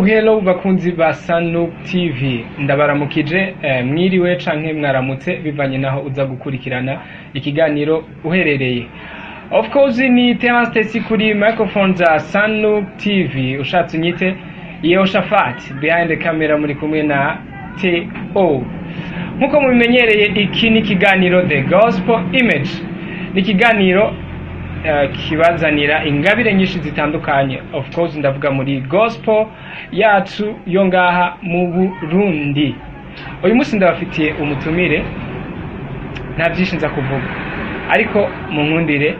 Hello bakunzi ba Sanu TV, ndabaramukije, mwiriwe canke mwaramutse bivanye naho uza gukurikirana ikiganiro uherereye. Of course ni Terence Tesi kuri microphone za Sanu TV, ushatse unyite Yehoshafat. Behind the camera muri kumwe na TO. Nkuko mubimenyereye, iki ni ikiganiro The Gospel Image, ni ikiganiro kibazanira ingabire nyinshi zitandukanye. Of course ndavuga muri gospel yacu yo ngaha mu Burundi. Uyu munsi ndabafitiye umutumire, nta byinshi nza kuvuga, ariko munkundire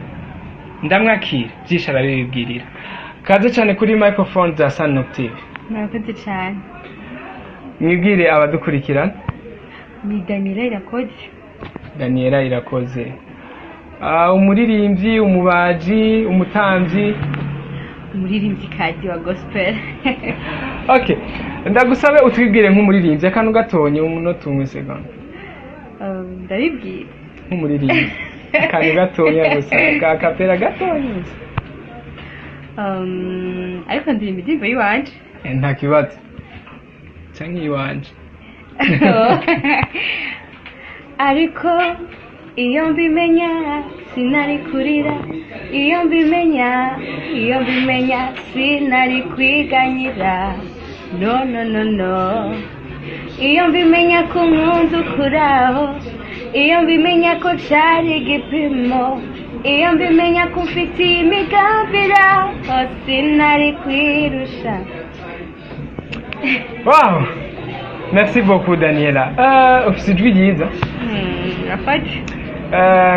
ndamwakira, byinshi arabibwirira. Kaze cyane kuri microphone za Sanok TV. Murakoze cyane. Mwibwire abadukurikirana. Ni Daniela Irakoze. Daniela Irakoze, umuririmbyi, umubaji, umutambyi? Umuririmbyikazi wa gospel. Okay, ndagusabe utwibwire nk'umuririmbyi akantu gatonye, umunota umwe, segonda. Ndabibwira. Nk'umuririmbyi, akantu gatonya gusa, ka kapera gatonya gusa. Ariko ndirimba indirimbo y'iwanje. Nta kibazo, canke iwanje. Ariko iyo mbimenya sinari kurira, iyo mbimenya, iyo mbimenya sinari kwiganyira, no, no, no, no. Iyo mbimenya ko nkunze ukuraho, iyo mbimenya ko cari igipimo, iyo mbimenya ko mfitiye imigambira, oh, sinari kwirusha. Wow, merci beaucoup Daniela. Ufise ijwi ryiza. Urakoze.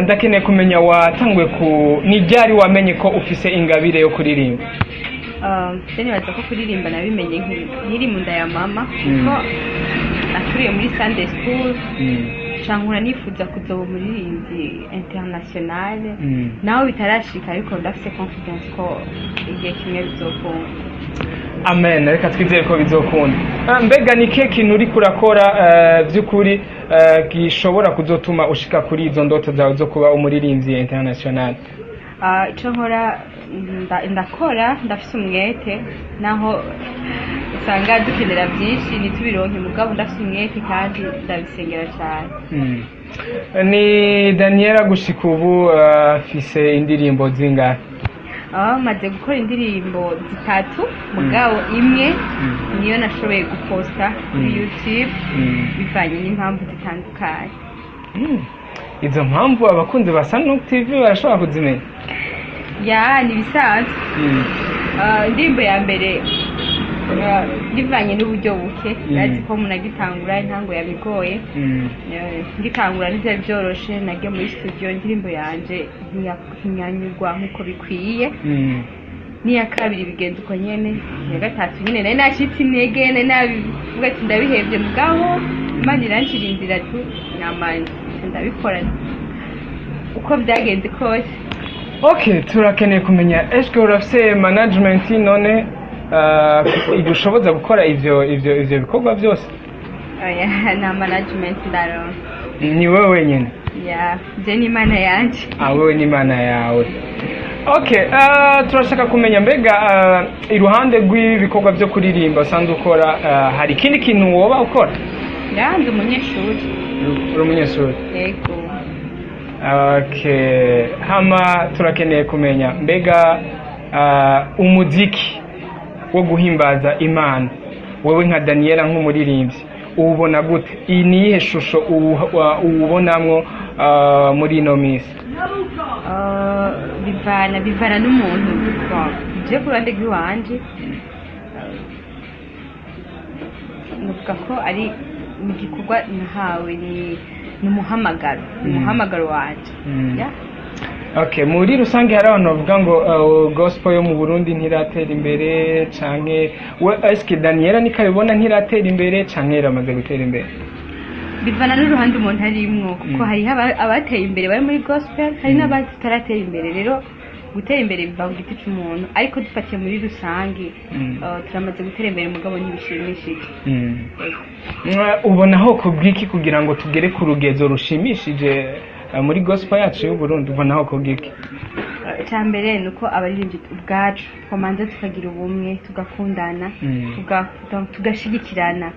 Ndakeneye kumenya watanguye ku ni ryari wamenye ko ufise ingabire yo kuririmba? Je nibaza ko kuririmba nabimenye nkiri mu nda ya mama, kuko nakuriye muri Sunday school, cankura nifuza kuzoba umuririmbyi international. Naho bitarashika, ariko ndafise confidence ko igihe kimwe bizokunda. Amen, reka twizere ko bizokunda. Mbega ni kihe kintu uriko urakora by'ukuri gishobora kuzotuma ushika kuri izo ndoto zawe zo kuba umuririmbyi international? Ico nkora, ndakora, ndafise umwete, naho usanga dukenera byinshi ntitubironke, mugabo ndafise umwete kandi ndabisengera cyane. Ni Daniela gushika ubu afise indirimbo zingahe? Maze gukora indirimbo zitatu, mugabo imwe niyo nashoboye guposta kuri YouTube bivanye n'impamvu zitandukanye. Izo mpamvu abakunzi ba Sanuk TV barashobora kuzimenya? Ya, ni ibisanzwe. Indirimbo ya mbere, bivanye n'uburyo buke, urazi ko umuntu agitangura intango yabigoye. Ngitangura ntivyari byoroshe, nagiye muri studio, indirimbo yanje ntiyanyurwa nk'uko bikwiye. N'iya kabiri bigenza uko nyene, iya gatatu nyene nari nacitse intege, nari nabivuga ati ndabihevye, mugabo Imana irancira inzira tu namanje ndabikora uko byagenze kose. Okay, turakeneye kumenya, eske urafise management none igushoboza gukora ivyo bikorwa byose? Oya, nta management ndaronka. Ni wewe wenyine? Ya, je n'Imana yanje. Ah, wewe n'Imana yawe. Okay, turashaka kumenya mbega iruhande rw'ibikorwa byo kuririmba usanzwe ukora, hari ikindi kintu woba ukora? Ya, ndi umunyeshuri. Uri umunyeshuri? Yego. Okay, hama turakeneye kumenya mbega umuziki wo guhimbaza Imana, wewe nka Daniela nk'umuririmbyi uwubona gute? Iyi ni iyihe shusho uwubonamwo muri ino minsi? Bivana n'umuntu. Bon, je ku ruhande rw'iwanje, nuvuga ko ari igikorwa nahawe, ni umuhamagaro, ni umuhamagaro wanje. Ya. Okay, muri rusange hari abantu bavuga ngo gospel yo mu Burundi ntiratera imbere, canke we eske Daniela niko abibona, ntiratera imbere canke iramaze gutera imbere? Bivana n'uruhande umuntu arimwo, kuko hariho abateye imbere bari muri gospel, hari n'abataratera imbere. Rero gutera imbere biva ku giti c'umuntu, ariko dufatiye muri rusange, turamaze gutera imbere, mugabo ntibishimishije. Yego. Ubona ho kubwiki kugira ngo tugere ku rugezo rushimishije muri gospel yacu y'u Burundi, ubona ho kubwiki? Icya mbere ni uko abaririmbyi ubwacu twamanza tukagira ubumwe, tugakundana, donc tugashigikirana.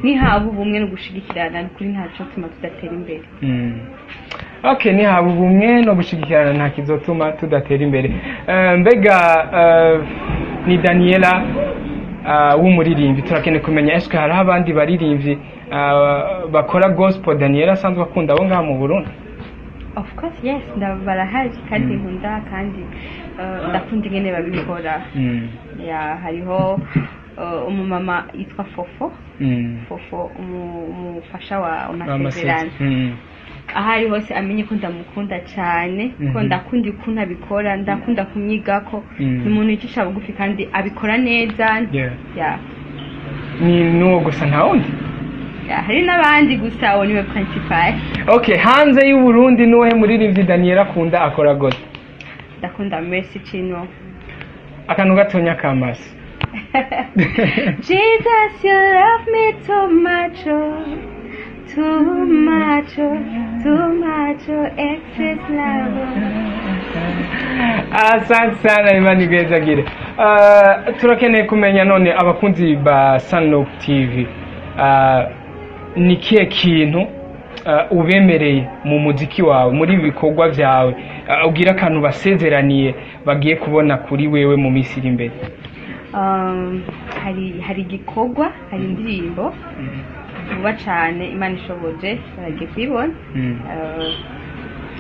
Nihaba ubumwe no gushigikirana, ni kuri ntaco tuma tudatera imbere. Okay, nihaba ubumwe no gushigikirana, nta kizotuma tudatera imbere. Mbega ni Daniela w'umuririmbyi, turakeneye kumenya, eske hariho abandi baririmbyi bakora gospel Daniela asanzwe akunda abo ngaha mu Burundi? Of course, yes, barahari kandi nkunda, kandi ndakunda ingene babikora. Ya, hariho umumama yitwa Fofo. Fofo, umufasha wa Amasezerano. Aho ari hose amenye ko ndamukunda cyane, ko ndakunda ukuntu abikora, ndakunda kumwigako. Ni umuntu yicisha bugufi kandi abikora neza. Ya. Ni nuwo gusa, nta wundi? Ya, hari n'abandi, gusa uwo niwe principal. Okay, hanze y'u Burundi nuwe muririmbyi Daniela akunda akora gospel? Ndakunda Mercy Chinwo. Akantu gatonya kamasi. Jesus, you love me too much, oh, too much, oh, too much, oh, excess love, oh. Asante sana, Imana igwezagire. Turakeneye kumenya none, abakunzi ba Sunlook TV, ni kihe kintu ubemereye mu muziki wawe, muri ibi bikorwa byawe, ugira akantu basezeraniye bagiye kubona kuri wewe mu minsi iri imbere? Hari igikorwa, hari indirimbo vuba cane, Imana ishoboje baragiye kuyibona.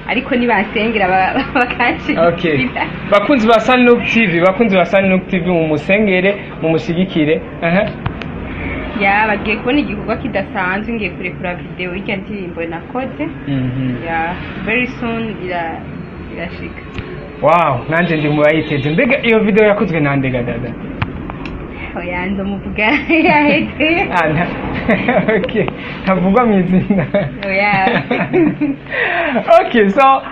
Ariko nibasengera bakanshigikira. Okay. Bakunzi ba Sunlook TV, bakunzi ba Sunlook TV, mumusengere, mumushigikire. Aha. Ya, bagiye kubona igikorwa kidasanzwe. Ngiye kurekura video y'irya ndirimbo nakoze. Ya, very soon irashika. Wow, nanje ndi mu bayiteze. Mbega iyo video yakozwe nande ga dada? Oya, ndomuvuga yaheze. Ah, okay. Ntavugwa mu izina. Oya. Okay, so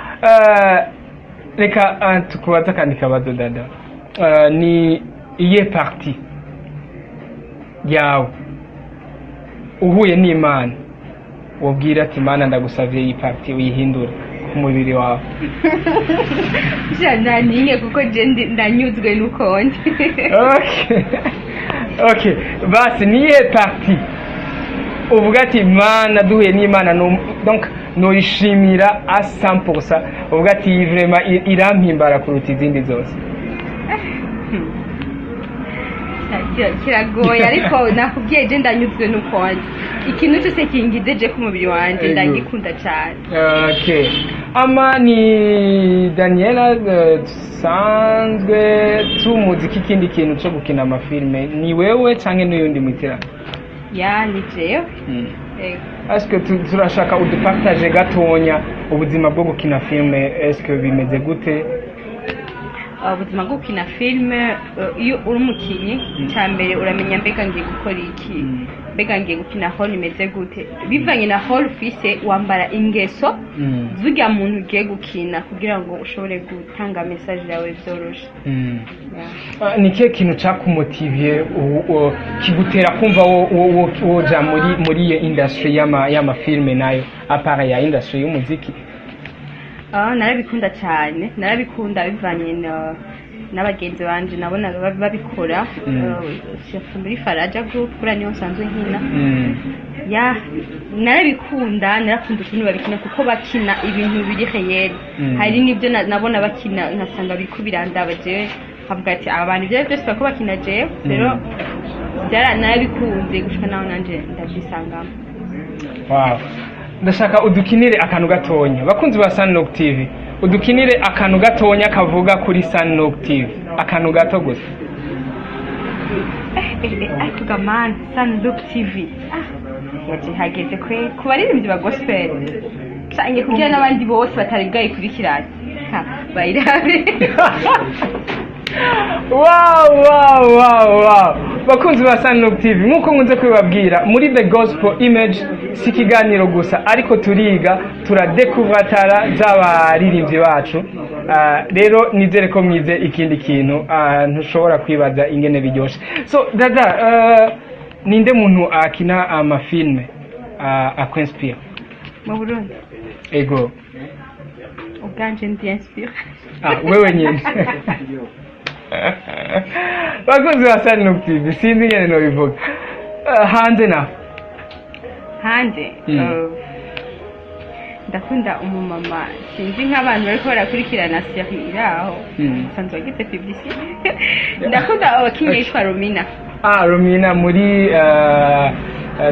reka tukubaze akandi kabazo, dada. Ni iye partie yawe uhuye n'Imana wobwira ati: "Imana, ndagusavye iyi partie uyihindure ku mubiri wawe"? Sha, ntaninye kuko je ndanyuzwe nuko ndi. Okay, basi niye partie uvuga ati: "Mana, duhuye n'Imana, donc noyishimira à 100%", uvuga ati: "Iyi vraiment irampimbara kuruta izindi zose"? Kiragoye, ariko nakubwiye, je ndanyuzwe nuko ndi. Ikintu cyose kingize je ku mubiri wanje ndagikunda cyane. Okay, ama ni Daniela, dusanzwe tumuzi ko ikindi kintu cyo gukina amafilme, ni wewe canke n'uyundi mwitira? Ya, ni jewe. Ego. Est-ce turashaka udupartage gatonya ubuzima bwo gukina filme, est-ce que bimeze gute? Ubuzima bwo gukina filime, iyo uri umukinnyi, cya mbere uramenya: mbega ngiye gukora iki? Mbega ngiye gukina rôle imeze gute? Bivanye na rôle ufise, wambara ingeso z'urya muntu ugiye gukina kugira ngo ushobore gutanga message yawe byoroshe. Yeah. Ah, ni kihe kintu cakumotiviye kigutera kumva woja muri iyo industry y'amafilme nayo, à part ya industry y'umuziki? Ah, narabikunda cyane, narabikunda bivanye n'abagenzi banje nabonaga babikora, surtout muri Faraja Group, kuriya niho nsanzwe nkina. Ya, narabikunda, narakunda ukuntu babikina kuko bakina ibintu biri réel. Hari n'ibyo nabona bakina nkasanga biriko birandaba jewe, nkavuga ati: "Aba bantu ibyo ari byo byose bariko bakina jewe." Rero narabikunze gushika naho nanje ndabyisangamo. Wow. Ndashaka udukinire akantu gatonya, bakunzi ba Sunlock TV, udukinire akantu gatonya kavuga kuri Sunlock TV, akantu gato gusa. Ariko gamani, Sunlook TV, ah, yaje hageze kwe ku baririmbyi ba gospel canke kugira n'abandi bose batari bwayikurikirane. Ha, bayirabe. Wow! Bakunzi ba Sunlock TV, nkuko nkunze kubibabwira muri The Gospel Image, si ikiganiro gusa, ariko turiga, turadekuvra talent z'abaririmbyi bacu. Rero nizere ko mwize ikindi kintu. Ntushobora kwibaza ingene biryoshe. So dada, ninde muntu akina amafilme akwinspire mu Burundi? Ego. Ubwanje ndi inspire. Ah, wewe nyine. Bakunzi ba Sanuk TV, sinzi ingene nobivuga. Hanze naho? Hanze, ndakunda umumama, sinzi nk'abantu bariko barakurikirana série iri aho, sanzwe wagize publicité. Ndakunda abakinyi yitwa Romina. Ah, Romina muri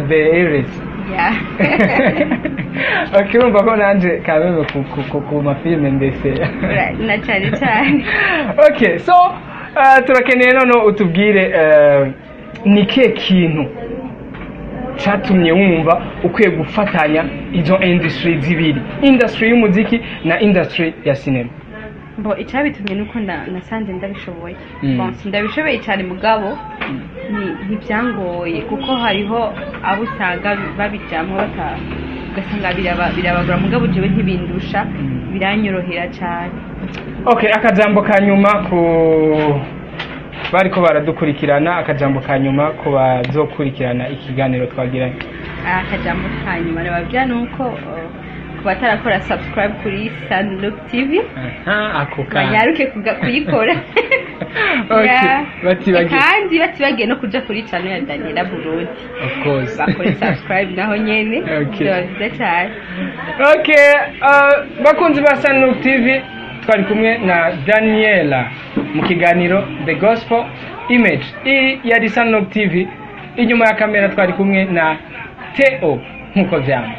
The Aries. Yeah. Okay, urumva ko nanje kameme ku mafilme ndetse. Na cyane cyane. Okay, so turakeneye none utubwire ni kihe kintu catumye wumva ukwiye gufatanya izo industry zibiri, industry y'umuziki na industry ya cinema? Bo, icyabitumye nuko nasanze ndabishoboye. Bon, sindabishoboye cyane, mugabo ntibyangoye, kuko hariho abo usanga babijyamo ugasanga birabagora, mugabo jewe ntibindusha, biranyorohera cyane. Okay, akajambo ka nyuma ku bariko baradukurikirana, akajambo ka nyuma ku bazokurikirana ikiganiro twagiranye. Akajambo ka nyuma nababwira ni uko ku batarakora subscribe kuri Sunlook TV, Aha, ako kantu. banyaruke kuyikora. Okay, Yeah. batibagiye. Kandi batibagiye no kuja kuri channel ya Daniela Burundi, Of course. bakore subscribe naho nyene. Byaba byiza cyane. Okay, bakunzi ba Sunlook TV, twari kumwe na Daniela mu kiganiro The Gospel Image. Iyi yari Sunlook TV, inyuma ya kamera twari kumwe na Theo nkuko vyama.